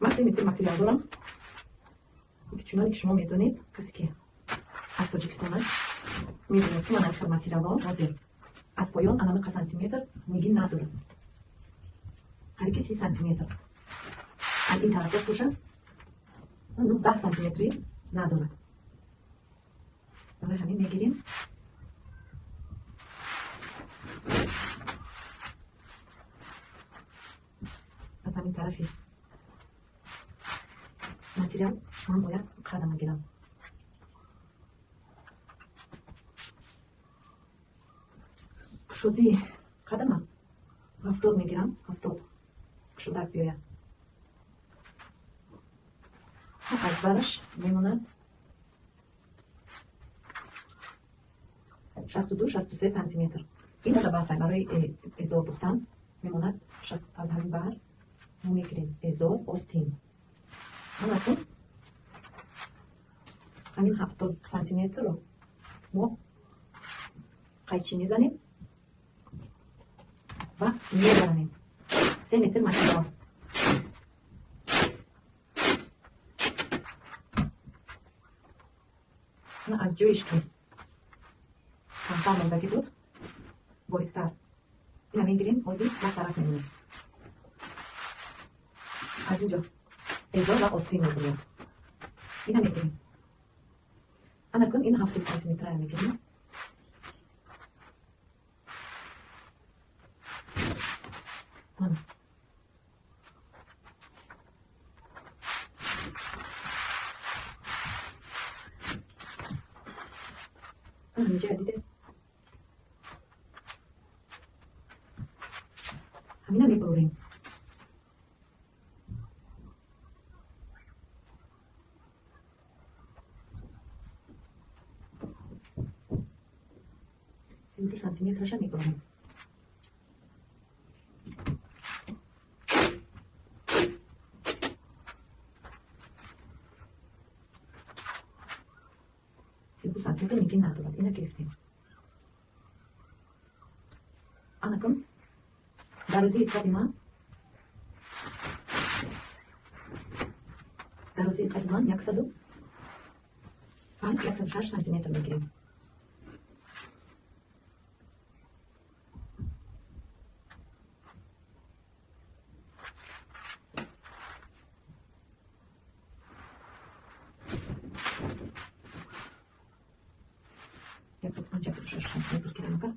Ман 3 метр материал дорам. Чуноне ки шумо медонед, касе ки аз Тоҷикистон аст, медонед ки ман ин хел материалҳо ҳозир аз поён анамиқа сантиметр нигин надорам. Қариб ки 30 сантиметр. Аз ин тарафаш бошад, 10 сантиметри надорад. Барои ҳамин мегирем. Аз ҳамин тарафи материал ман бояд қадама гирам. Кушоди қадама 70 мегирам, 70 кушодак биёяд. Аз бараш мемонад 62, 63 сантиметр. Ин басай барои эзор духтан мемонад аз ҳамин бар мо мегирем эзор остин. Анакун ҳамин 70 сантиметрро мо қайчи мезанем ва мебаранем. 3 метр материал. Аз ҷоиш ки камтар мондагӣ буд, бориктар. Ина мегирем, ҳозир як тараф мемонем. Аз инҷо эзор ва остин мебурем. Ина мегирем. Анакун ин 70 сантиметрая мегирем. Ана. Инҷа дидед? Ҳамина мебурем. 32 сантиметраша мебурем. Сантиметр мегин надорад. Ина гирифтем. Анакун дарозии қади ман, дарозии қади ман 105, 106 сантиметр мегирем. 105, 106 сантиметр гирам, агар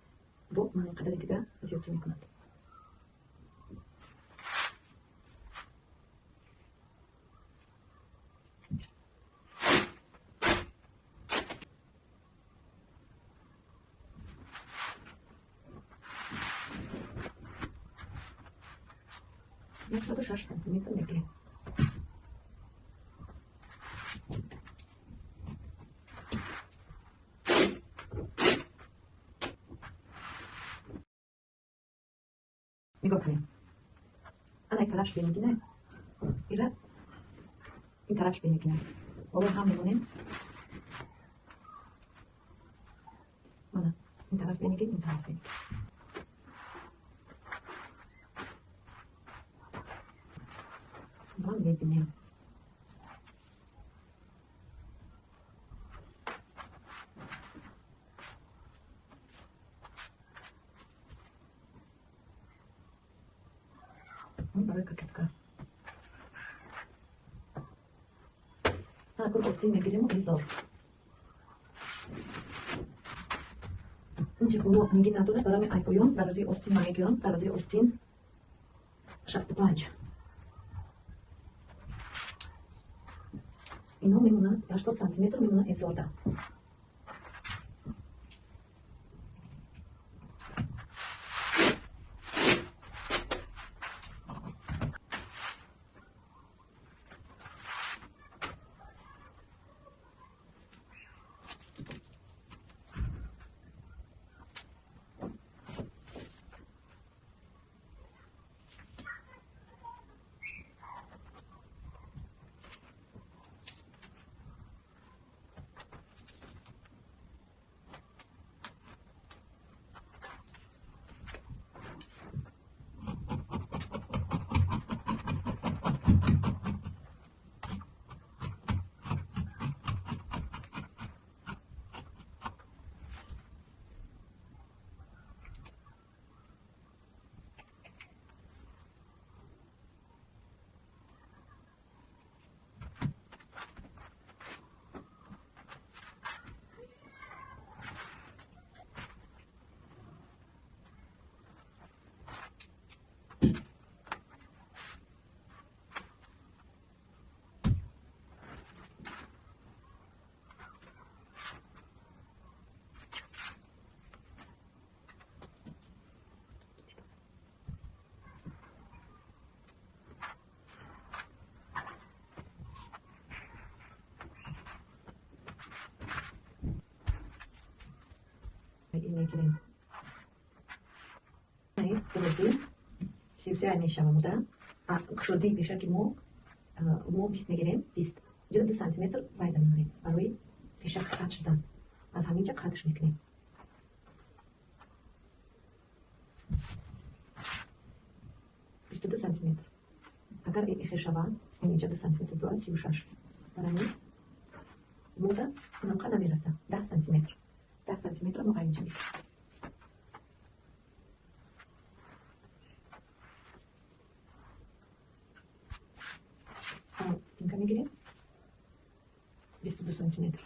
бо ман ин қадари дигар зиёдтӣ мекунад. 106 сантиметр мегирем. Нигоҳ кунем. Ана ин тарафш бенигина, ира ин тарафш бенигина. Боло ҳам мемонем. Мана ин тараф бенигин, ин тараф бенигин. Ва мебинем. Барои кокетка. Анакун остин мегирему эзор. Инҷа боло нигин надорад, барои ай поён дарозии остин ман мегирам, дарозии остин 65. Ино мемонад 80 сантиметр мемонад эзорда. мегирем. Дурозӣ 33 мешава муда. Кушодии пешаки мо 20 мегирем, 20. Ҷида 2 сантиметр вайда мемонем барои пешак қат шудан. Аз ҳамин ҷа қатш мекунем. 22 сантиметр. Агар ихе шава, инҷа 2 сантиметр дорад, 36. Барои муда намқа намераса. 10 сантиметр. 10 сантиметр мо айнҷа мекунем. Спинка мегирем. 22 сантиметр.